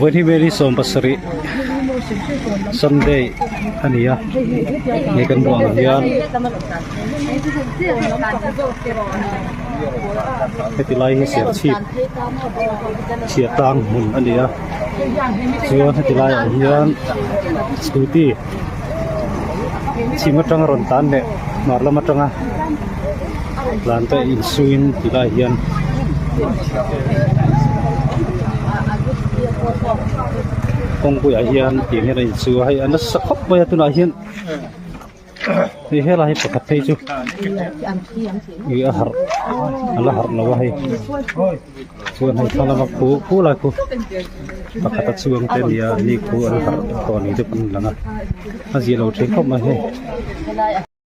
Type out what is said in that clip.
Vawiin Mary 70 Sunday a ni a hei kan hmuh ang hian heti lai hi serchhip chhiahtlang hmun a ni a chuan heti laiah hian scooty chhim atanga rawn tlan leh hmar lam atanga tlan te insuin ti lai hian kawngpuiah hian tiang hian a insu a hei a nasa khawp mai a tunah hian hei helai hi pakhat phei chu ih a harh a la harh lo a hei chuan hei thlalama khu khu lai khu pakhat a chuang te a ni a ni khu an harh tawh ni te pawh an lang a a zia lo thin khawp mai hei.